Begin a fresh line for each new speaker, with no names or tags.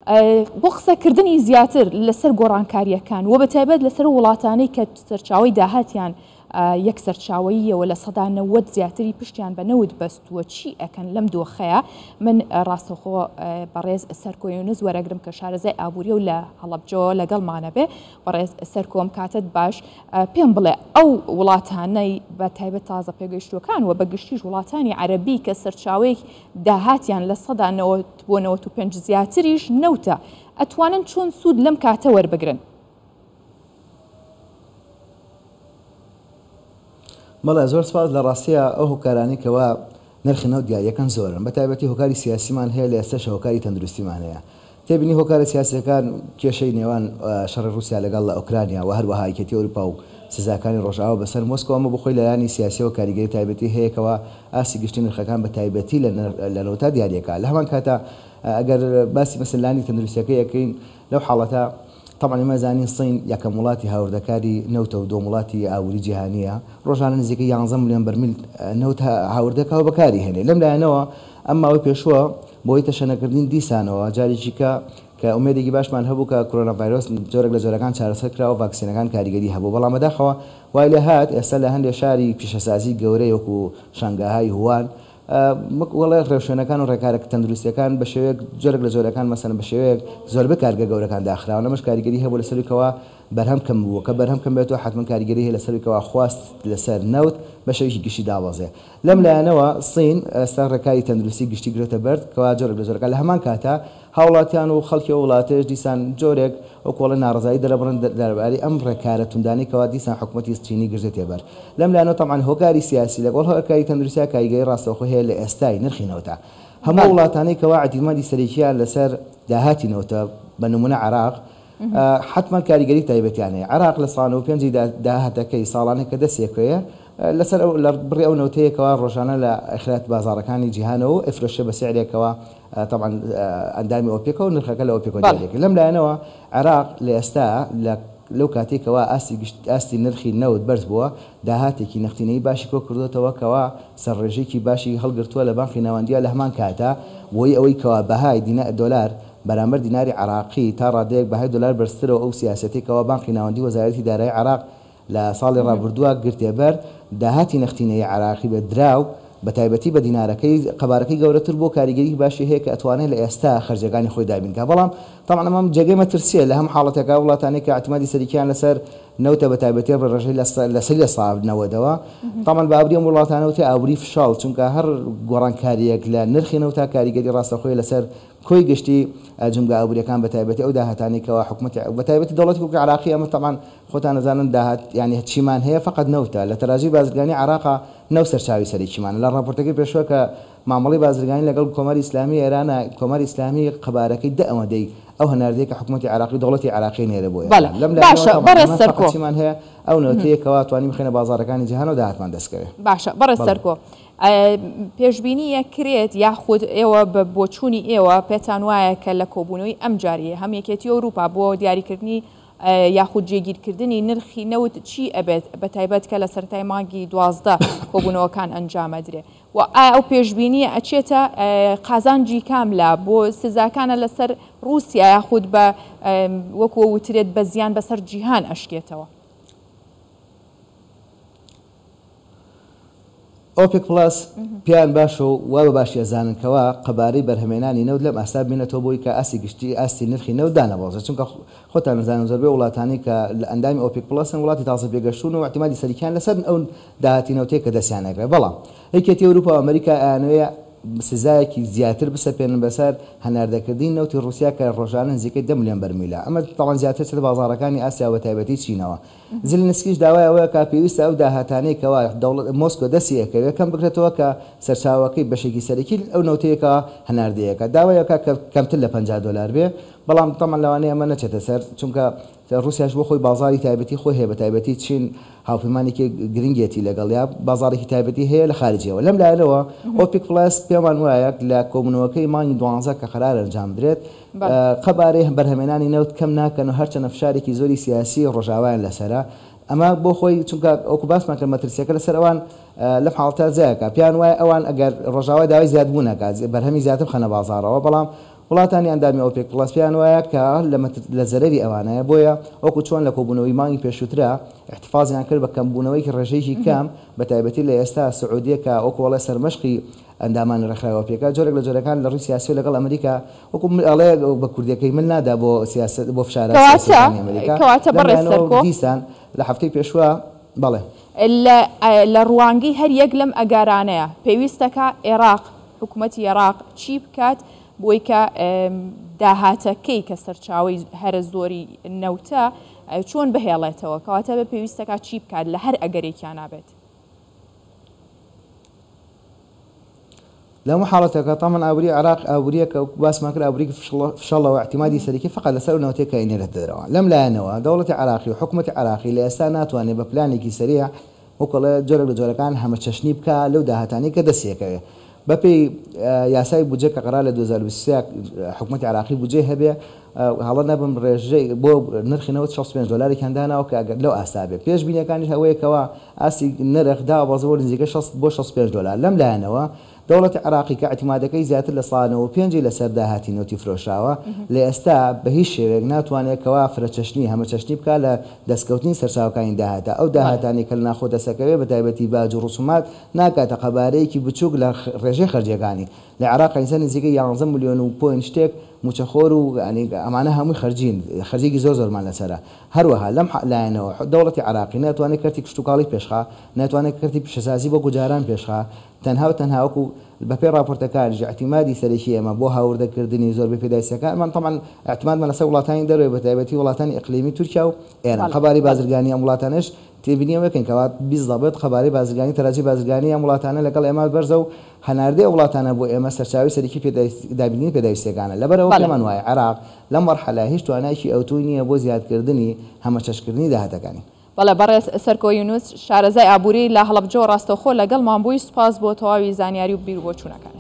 بۆ قسەکردنی زیاتر لەسەر گۆڕانکارییەکان و بەتایبەت لەسەر وڵاتانەی کە سەرچاوەی داهاتیان یەک سەرچاوەییەوە 90% زیاتری پشتیان بە نەوت بەستووە چی ئەکەن لەم دۆخەیە من ڕاستەوخۆ بەڕێز سەرکۆ یونس وەرەگرم کە شارەزای ئابووریە و لە هەڵەبجەوە لەگەڵمانە بێ. بەڕێز سەرکۆم کاتت باش پێم بڵێ ئەو وڵاتانەی بە تایبەت تازە پێگەیشتووەکان و بە گشتیش وڵاتانی عەرەبی کە سەرچاوەیەک داهاتیان 90% بۆ 95 زیاتریش نەوتە ئەتوانن چۆن سوود لەم کاتە وەربگرن؟
بەڵێ زۆر سپاس لە ڕاستیا ئەو هۆکارانەی کەوا نرخی نەوت دیاریەکەن زۆرن بە تایبەتی هۆکاری سیاسیمان هەیە لە ئێستەشە هۆکاری تەندروستیمان هەیە تێبینی هۆکارە سیاسیەکان کێشەی نێوان شەڕی ڕوسیا لەگەڵ لە ئۆکرانیا و هەروەها یەکێتی ئەوروپا و سزاکانی ڕۆژئاوا بەسەر مۆسکۆ ئەمە بۆ خۆی لایەنی سیاسیەوە کاریگەری تایبەتی هەیە کەوا ئاستی گشتی نرخەکان بە تایبەتی لە نەوتا دیاریەکا لە هەمان کاتا ئەگەر باسی مەسەلەن لانی تەندروستیەکەی ئەکەین لەو حاڵەتە تەبعەن ئێمە ئەزانین صین یەکەم وڵاتی هاوردەکاری نەوتە و دووەم وڵاتی ئابووری جیهانییە، ڕۆژانە نزیکەی یانزە ملیۆن بەرمیل نەوت هاوردەکا و بەکاری هێنێ. لەم لایەنەوە ئەم ماوەی پێشووە بەهۆی تەشەنەکردنی دیسانەوە جارێکی کە کە ئومێدێکی باشمان هەبوو کە کۆرۆنا ڤایرۆس جۆرێک لە جۆرەکان چارەسەر کرا و ڤاکسینەکان کاریگەری هەبوو بەڵام بەداخەوە وای لێهات ئێستا لە هەندێ شاری پیشەسازی گەورەی وەکوو شانگاهای، هوان، وەک وەڵێ ڕێوشوێنەکان و ڕێکارە تەندروستیەکان بە شێوەیەک جۆرێک لە جۆرەکان مەسەلەن بە شێوەیەک زۆربەی کارگە گەورەکان داخراون ئەمەش کاریگەری هەبوو لەسەروی کەوا بەرهەم کەم بووە کە بەرهەم کەم بێتەوە حەتمەن کاریگەری هەیە لەسەروی کەوا خواست لەسەر نەوت بە شێوەیەکی گشتی دابەزێ لەم لایەنەوە سین ئێستا ڕێکاری تەندروستی گشتی گرتە بەر کەوا جۆرێک لە جۆرەکان لە هەمان کاتا هاوڵاتیان و خەڵکی ئەو وڵاتەیش دیسان جۆرێک وەکو ئەڵێن ناڕەزایی دەرەبڕن دەربارەی ئەم ڕێکارە توندانەی کەوا دیسان حکومەتی چینی گرتێتیە بەر. لەم لایەنەوە تەبعەن هۆکاری سیاسی لەگەڵ هۆکاری تەندروستیا کاریگەری ڕاستەوخۆی هەیە لە ئێستای نرخی نەوتا. هەموو ئەو وڵاتانەی کەوا ئیعتیمادی سەرەکیان لەسەر داهاتی نەوتە بە نمونە عێراق حەتمەن کاریگەری تایبەتیان هەیە. عێراق لە 95 ی داهاتەکەی ساڵانە کە دەستێکەیە لەسەر ئەو لە بڕی ئەو نەوتەیە کەوا ڕۆژانە لە ئەخرات بازاڕەکانی جیهانەوە و ئەفرۆشێ بە سعرێکەوە تەبعەن ئەندامی ئۆپێکە و نرخەکە لە ئۆپێکەوە دیاری دەکرێت. لەم لایەنەوە عێراق لە ئێستا لە لەو کاتەی کەوا ئاستی گشت ئاستی نرخی نەوت بەرز بووە داهاتێکی نەختینەیی باشی کۆ کردۆتەوە کەوا سەرڕێژەیەکی باشی هەڵگرتووە لە بانقی ناوەندییە لە هەمان کاتا بۆی ئەوەی کەوا بەهای دینا دۆلار بەرامبەر دیناری عێراقی تا ڕادەیەک بەهای دۆلار بەرزترەوە ئەو سیاسەتەی کەوا بانقی ناوەندی وەزارەتی دارایی عێراق لە ساڵی ڕابردووە گرتیەبەر، داهاتی نەختینەیی عێراقی بە دراو، بە تایبەتی بە دینارەکەی، قەبارەکەی گەورەتر بووە و کاریگەریی باشی هەیە کە ئەتوانێت لە ئێستا خەرجیەکانی خۆی دابین کا. بەڵام تەبعەن ئەمە جێگەی مەترسیە لە هەم حاڵەتێکا وڵاتانەی کە ئیعتیمادی سەرەکیان لەسەر نەوتە بە تایبەتی بە ڕێژەی لە 90%ەوە تەبعەن بە ئابوری ئەم وڵاتانە وترێ ئابوری فشاڵ چونکە هەر گۆڕانکاریەک لە نرخی نەوتا کاریگەری ڕاستەوخۆی لەسەر کۆی گشتی جومگە ئابوریەکان بە تایبەتی ئەو داهاتانەی کەوا حکومەتی بە تایبەتی دەوڵەتی وەکو عێراقی ئەمە تەبعەن خۆتان ئەزانن داهات یانی چیمان هەیە فەقەت نەوتە لە تەرازوی بازرگانی عێراقا نەوت سەرچاوی سەرەکیمانە لە ڕاپۆرتەکەی پێشوە کە مامەڵەی بازرگانی لەگەڵ کۆماری ئیسلامی ئێرانە کۆماری ئیسلامی قەبارەکەی دە ئەوەندەی ئەو هەناردەیە کە حکومەتی عێراقی و دەوڵەتی عێراقی نێرە بۆ
بەڵێ
ئێران لەم لایەنەوە
باشە
تەبعەن
بەڕێز
ئێمە فەقەت
سەرکۆ
چیمان هەیە ئەو نەوتەیە کەوا توانیم بخەینە بازاڕەکانی جیهانەوە داهاتمان دەست کەوێ
باشە بەڕێز
بەڵێ.
سەرکۆ پێشبینی ئەکرێت یاخود ئێوە بە بۆچوونی ئێوە پێتان وایە کە لە کۆبوونەوەی ئەمجارەی هەم یەکێتی ئەوروپا بۆ دیاریکردنی یاخود جێگیرکردنی نرخی نەوت چی ئەبێت بەتایبەت کە لە سەرەتای مانگی 12 کۆبوونەوەکان ئەنجام ئەدرێ و ئایا ئەو پێشبینیە ئەچێتە قازانجی کام لا بۆ سزاکانە لەسەر ڕووسیا یاخود بە وەکو وترێت بە زیان بەسەر جیهان ئەشکێتەوە؟
ئۆپێک پڵەس پێیان باشە و وا بە باشی ئەزانن کەوا قەبارەی بەرهەمێنانی نەوت لەم ئاستە بمێنێتەوە بۆی کە ئاستی گشتی ئاستی نرخی نەوت دانەبەزێت چونکە خۆتان ئەزانن زۆربەی وڵاتانی کە لە ئەندامی ئۆپیک پڵەسن وڵاتی تازە پێگەشتوون و ئیعتیمادی سەرەکیان لەسەر ئەو داهاتی نەوتەیە کە دەستیان ئەگرێت بەڵام یەکێتی ئەوروپا و ئەمریکا ئەیانەوێ سزایەکی زیاتر بسەپێنن بەسەر هەناردەکردنی نەوتی ڕوسیا کە ڕۆژانە نزیکەی دە ملیۆن بەرمیلە ئەمە تەبعەن زیاتر چێتە بازاڕەکانی ئاسیا و بەتایبەتی چینەوە زیلینسکیش داوای ئەوە ئەکا پێویستە ئەو داهاتانەی کەوا دەوڵەت مۆسکۆ دەستی ئەکەوێ کەم بکرێتەوە کە سەرچاوەکەی بەشێکی سەرەکی ئەو نەوتەیە کە هەناردەی ئەکا داوای ئەکا کە کەمتر لە 50 دۆلار بێ بەڵام تەبعەن لەوانەیە ئەمە نەچێتە سەر چونکە ڕوسیاش بۆ خۆی بازاڕی تایبەتی خۆی هەیە بە تایبەتی چین هاوپەیمانێکی گرنگێتی لەگەڵیا بازاڕێکی تایبەتی هەیە لە خارجیەوە لەم لایەنەوە ئۆپیک پڵەس پێمان وایە لە کۆبوونەوەکەی مانگی دوانزە کە قەرارە ئەنجام بدرێت قەبارەی بەرهەمێنانی نەوت کەم ناکەن و هەرچەنە فشارێکی زۆری سیاسی ڕۆژئاوایان لەسەرە ئەمە بۆ خۆی چونکە وەکو باسمان کرد مەترسیەکە لەسەر ئەوان لەم حاڵەتە زیاکە پێیان وایە ئەوان ئەگەر ڕۆژئاوا داوای زیادبوون ئەکات بەرهەمی زیاتر بخەنە بازاڕەوە بەڵام. وڵاتانی ئەندامی ئۆپێک پڵەس پێیان وایە کە لە زەرەری ئەوانایە، بۆیە وەکو چۆن لە کۆبوونەوەی مانگی پێشووترا ئیحتفازیان کرد بە کەمبوونەوەیەکی ڕێژەیەکی کەم، بە تایبەتی لە ئێستا سعودیە کە وەکو ئەڵێ سەرمەشقی ئەندامانی ڕێکخراوی ئۆپێکە جۆرێک لە جۆرەکان لە ڕووی سیاسیەوە لەگەڵ ئەمریکا وەکو ئەڵێ بە کوردیەکەی مل نادا بۆ سیاسەت بۆ فشارە سیاسیەکانی ئەمریکا
کەواتە
لەم
بەڕێز
لایەنەوە
سەرکۆ.
دیسان لە هەفتەی پێشووە بەڵێ.
لە لە ڕوانگەی هەر یەک لەم ئەگارانەیە پێویستەکا ئێراق حکوومەتی ئێراق چی بکات بۆی کە داهاتەکەی کە سەرچاوەی هەرە زۆری نەوتە چۆن بهێڵێتەوە کەواتە بە پێویستەکا چی بکات لە هەر ئەگەرێکیانا بێت؟
لە هەموو حاڵەتێکا تەمەن ئابووری عێراق ئابوورییەکە وەکو باسمان کرد ئابووریی فشەڵە و ئیعتیمادی سەرەکی فەقەت لەسەر ئەو نەوتەیە کە ئەینێرێتە دەرەوە. لەم لایەنەوە دەوڵەتی عێراقی و حکومەتی عێراقی لە ئێستا ناتوانێت بە پلانێکی سەریع وەکو ئەڵێ جۆرێک لە جۆرەکان هەمەچەشنی بکا لەو داهاتانەی کە دەستی ئەکەوێ. بەپێی یاسای بودجە کە قەرارە لە 2023 حکومەتی عێراقی بودجەی هەبێ هەڵە نەبم ڕێژەی بۆ نرخی نەوت 65 دۆلارێکیان داناوە کە ئەگەر لەو ئاستا بێ پێشبینیەکانیش ئەوەیە کەوا ئاستی نرخ دابەزێ بۆ نزیکەی 60 بۆ 65 دۆلار لەم لایەنەوە دەوڵەتی عێراقی کە ئیعتیمادەکەی زیاتر لە 95% ی لەسەر داهاتی نەوتی فرۆشراوە لە ئێستا بە هیچ شێوەیەک ناتوانێت کەوا فرەچەشنی هەمەچەشنی بکا لە دەستکەوتنی سەرچاوەکانی داهاتە ئەو داهاتانەی کە لە ناخۆ دەستەکەوێ بە تایبەتی باج و ڕسومات ناکاتە قەبارەیەکی بچوک لە ڕێژەی خەرجیەکانی. لە عێراق ئیستا نزیکەی یانزە ملیۆن و point شتێک موچەخۆر و یانی ئەمانە هەمووی خەرجین، خەرجیەکی زۆر زۆرمان لەسەرە. هەروەها لەم لایەنەوە دەوڵەتی عێراقی ناتوانێ کەرتی کشتوکاڵی پێشخا، ناتوانێ کەرتی پیشەسازی وەکو جاران پێشخا، تەنها و تەنها وەکو بەپێی ڕاپۆرتەکانیش ئیعتیمادی سەرەکی ئێمە بۆ هاوردەکردنی زۆربەی پێداویستیەکانمان تەبعەن ئیعتیمادمان لەسەر وڵاتانی دەرەوەیە بەتایبەتی وڵاتانی ئیقلیمی تورکیا و ئێران قەبارەی بازرگانی ئەم وڵاتانەش تێبینی ئەوە کەین کەوا بیزەبت قەبارەی بازرگانی تەرازوی بازرگانی ئەم وڵاتانە لەگەڵ ئێمە بەرزە و هەناردەی ئەو وڵاتانە بۆ ئێمە سەرچاوەی سەرەکی دابینکردنی پێداویستیەکانە لەبەرئەوە پێمان وایە عێراق لەم مەرحەلە هیچ توانایەکی ئەوتۆی نییە بۆ زیادکردنی هەمەچەشکردنی داهاتەکانی.
بەڵێ بەڕێز سەرکۆ یونس شارەزای ئابووری لە هەڵەبجەوە ڕاستەوخۆ لەگەڵمان بووی سوپاس بۆ تەواوی زانیاری و بیروبۆچوونەکانت.